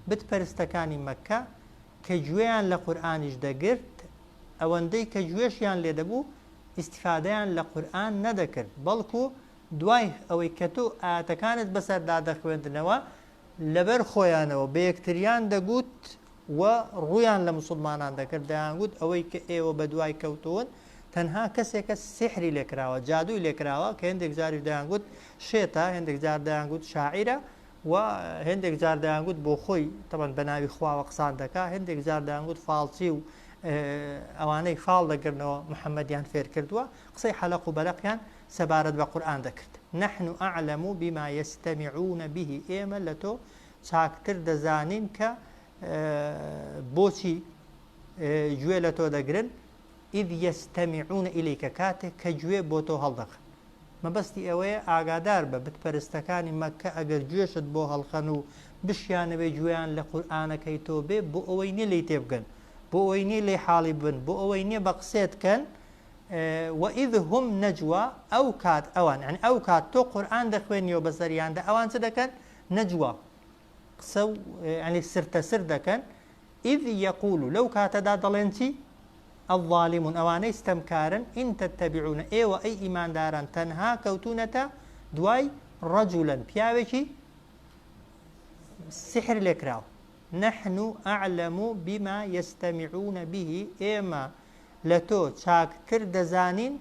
بت پەرستەکانی مەککە کە گوێیان لە قورئانیش دەگرت ئەوەندەی کە گوێشیان لێ دەبوو ئیستیفادەیان لە قورئان نەدەکرد بەڵکو دوای ئەوەی کە تۆ ئایەتەکانت بەسەردا دەخوێندنەوە لەبەر خۆیانەوە بە یەکتریان دەگوت و ڕوویان لە موسڵمانان دەکرد دەیانگوت ئەوەی کە ئێوە بەدوای کەوتوون تەنها کەسێکە سیحری لێکراوە جادووی لێکراوە کە هێندێک جاریش دەیانگوت شێتە هێندێک جار دەیانگوت شاعیرە و هێندێک جار دەیانگوت بۆ خۆی تەبەن بە ناوی خواوە قسان دەکا هێندێک جار دەیانگوت فاڵچی و ئەوانەی فاڵ دەگرنەوە محەممەدیان فێر کردووە قسەی حەلەق و بەلەقیان سەبارەت بە قورئان دەکرد نحن أعلم بما يستمعون به ئێمە لە تۆ چاکتر دەزانین کە بۆچی گوێ لە تۆ دەگرن إذ يستمعون إليك کاتێک کە گوێ بۆ تۆ هەڵدەخەن. مەبەستی ئەوەیە ئاگادار بە بتپەرستەکانی مەککە ئەگەر گوێشت بۆ هەڵخەن و بشیانەوێ گوێیان لە قورئانەکەی تۆ بێ بۆ ئەوەی نیە لێی تێبگەن بۆ ئەوەی نیە لێی حاڵی ببن بۆ ئەوەی نیە بە قسێت کەن وإذ هم نجوى ئەو کات ئەوان یعنی ئەو کات تۆ قورئان دەخوێنیەوە بەسەریاندا ئەوان چ دەکەن نجوى قسە و یعنی سرتە سر دەکەن اذ یقول لەو کاتەدا دەڵێن چی؟ الظالمون ئەوانەی ستەمکارن ان تتبعون ئێوە ئەی ئیمانداران تەنها کەوتونەتە دوای رجلا پیاوێکی سحر لێکراو نحن اعلم بما یستمعون به ئێمە لە تۆ چاکتر دەزانین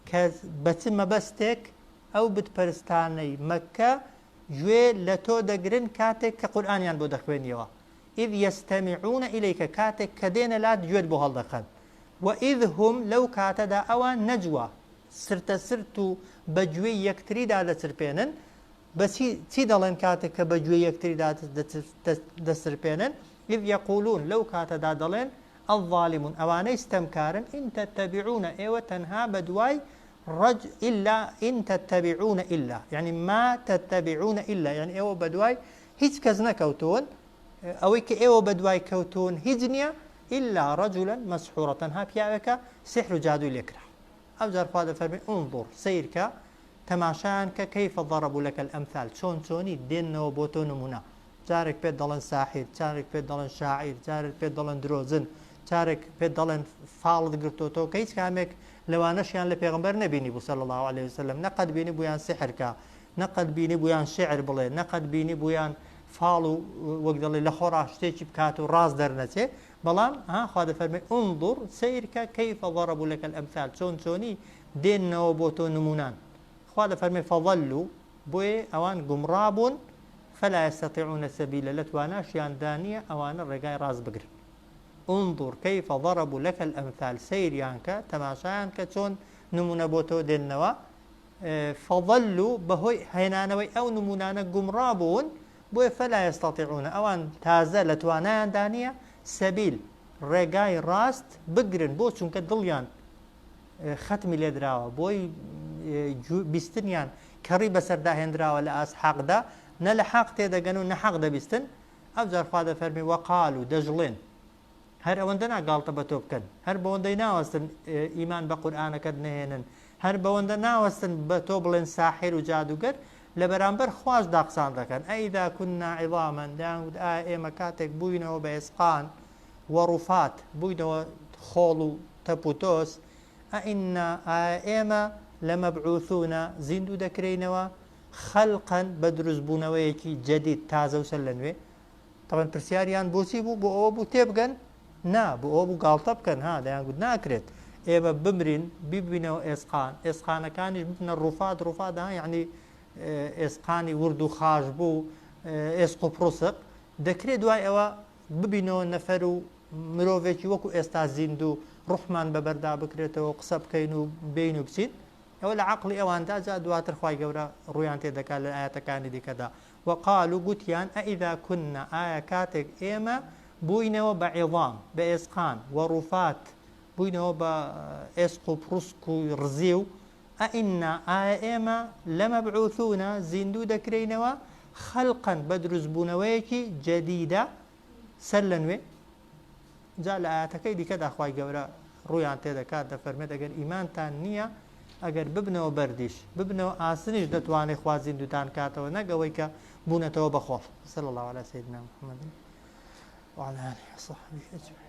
کە بە چ مەبەستێک ئەو بتپەرستانەی مەککە گوێ لە تۆ دەگرن کاتێک کە قورئانیان بۆ دەخوێنیەوە اذ یستمعون الیک کاتێک کە دێنە لات گوێت بۆ هەڵدەخەن و اذ هم لەو کاتەدا ئەوان نەجوا سرتە سرت و بە گوێی یەکتریدا دەچرپێنن بە چی چی دەڵێن کاتێک کە بە گوێی یەکتریدا دەسرپێنن اذ یقولون لەو کاتەدا دەڵێن الظالمون ئەوانەی ستەمکارن ان تتبعون ئێوە تەنها بە دوای رج الا ان تتبعون الا یعنی ما تتبعون الا یعنی ئێوە بە دوای هیچ کەس نەکەوتوون ئەوەی کە ئێوە بەدوای کەوتوون هیچ نییە ئیلا رجلا مسحورا تەنها پیاوێکە سحر و جادووی لێکرا ئەوجار خوا دەفەرمێ انظر سەیرکە تەماشایان کە کەیف ضربوا لك الامثال چۆن چۆنی دێننەوە بۆ تۆ نمونە جارێک پێت دەڵێن ساحیر جارێک پێت دەڵێن شاعیر جارێک پێت دەڵێن درۆزن جارێک پێت دەڵێن فاڵت گرتۆتەوە کە هیچ کامێک لەوانەشیان لە پێغەمبەر نەبینی بوو صلی الله علیه وسلم نەقەت بینی بوویان سحر کە نەقەت بینی بوویان شعر بڵێ نەقەت بینی بوویان فاڵ و وەک دەڵێ لە خۆڕا شتێکی بکات و ڕاست دەرنەچێ بەڵام ها خوا دەفەرمێ انظر سەیرکە کەیف ضربوا لك الامثال چۆن چۆنی دێننەوە بۆ تۆ نمونان خوا دەفەرمێ فضلوا بۆیە ئەوان گومڕا بوون فلا يستطيعون سبيلا لە تواناشیاندا نییە ئەوانە ڕێگای ڕاست بگرن انظر كيف ضربوا لك الامثال سەیریان کە تەماشایان کە چۆن نمونە بۆ تۆ دێننەوە فضلوا بەهۆی هێنانەوەی ئەو نموونانە گومڕا بوون، بۆیە فلا یستطیعون ئەوان تازە لە توانایاندا نییە سبیل ڕێگای ڕاست بگرن، بۆ چونکە دڵیان خەتمی لێدراوە، بۆی بیستنیان کەڕی بەسەردا هێنراوە لە ئاست حەقدا، نە لە حەق تێدەگەن و نە حەق دەبیستن، ئەوجار خوا دەفەرمێ وقالوا دەشڵێن هەر ئەوەندە نا گاڵتە بە تۆ بکەن، هەر بەوەندەی ناوەستن ئیمان بە قورئانەکەت نەهێنن، هەر بەوەندە ناوەستن بە تۆ بڵێن ساحیر و جادووگەر، لە بەرامبەر خواشدا قسان دەکەن، أإذا كنا عظاما، دەیانگوت ئایا ئێمە کاتێک بووینەوە بە ئێسقان، وڕفات، بووینەوە خۆڵ و تەپ و تۆز، أإنا، ئایا ئێمە، لمبعوثون، زیندوو دەکرێینەوە، خلقا، بە دروستبوونەوەیەکی، جدید، تازە و سەرلەنوێ. تەبعەن پرسیاریان بۆچی بوو؟ بۆ ئەوە بوو تێبگەن؟ نا، بۆ ئەوە بوو گاڵتە بکەن، ها، دەیانگوت ناکرێت ئێمە بمرین بیبینەوە ئێسقان، ئێسقانەکانیش ببنە ڕوفات، ڕوفات ها یەعنی ئێسقانی ورد و خاش بوو، ئێسق و پڕوسق، دەکرێت دوای ئەوە ببینەوە نەفەر و مرۆڤێکی وەکو ئێستا زیندوو، ڕوحمان بەبەردا بکرێتەوە و قسە بکەین و بێین و بچین. ئەوە لە عەقڵی ئەواندا، جا دواتر خوای گەورە ڕوویان تێدەکات لە ئایەتەکانی دیکەدا. وقالوا گوتیان أإذا كنا ئایا کاتێک ئێمە بووینەوە بە عظام بە ئێسقان ورفات بووینەوە بە ئێسق و پروسک و ڕزیو أإنا ئایا ئێمە لمبعوثون زیندوو دەکرێینەوە خلقا بە دروستبوونەوەیەکی جدیدا سەر لە نوێ جا لە ئایەتەکەی دیکەدا خوای گەورە ڕوویان تێدەکات دەفەرمێت ئەگەر ئیمانتان نییە ئەگەر ببنەوە بەردیش ببنەوە ئاسنیش دەتوانێت خوا زیندووتان کاتەوە نەک ئەوەی کە بوونەتەوە بە خۆڵ. صلی اللە علی سیدنا محمد وعلی آله وصحبه اجمعین.